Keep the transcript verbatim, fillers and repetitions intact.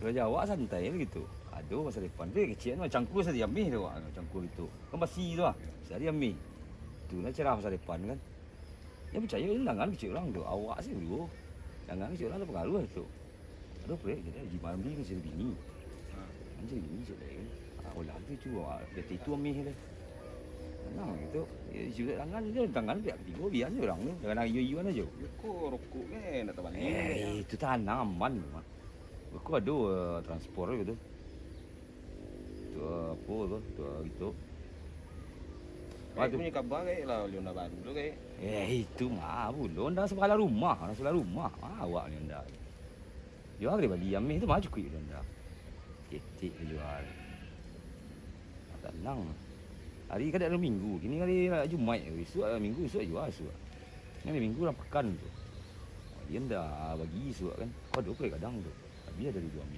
Kalau awak santai lah gitu. Ado masa depan tu, kecil tu, cangkua sari ameh tu, awak cangkua gitu. Kan basi tu lah, sari ameh. Tu lah cerah masa depan kan. Yo picayo, jangan kecil urang tu. Awak se dulu. Jangan kecil urang tu pangaruah tu. Ado proyek jadi Haji Marli kan cari bini. Kan cari bini cari lain. Ah, ulah tu cubo, ah, jadi itu ameh tu. Tanang gitu. Yo, sudah tangan je, tangan pihak ketigo, biar je urang tu. Jangan iyo-iyo ajo. Yo ko rokok kan, nak tabali. Eh, itu tanaman, Mak. Ko ado, eh, transpor gitu. Tu apo tu, tu gitu. Wah, tu. Punyo kaba kai lah, Honda baru tu kai. Eh, itu mah pulo, Honda sabalah rumah, Honda sabalah rumah. Ah, awak ni Honda. Jual dari Bali, ameh tu mah cukuik Honda. Ketek jual. Tanang. Hari kadang hari Minggu, kini hari Jumaik, isuak Minggu, isuak jual isuak. Ni hari Minggu urang pakan tu. Dia ndak bagi isuak kan. Ko ado pulai gadang tu. Habis dari dua mil.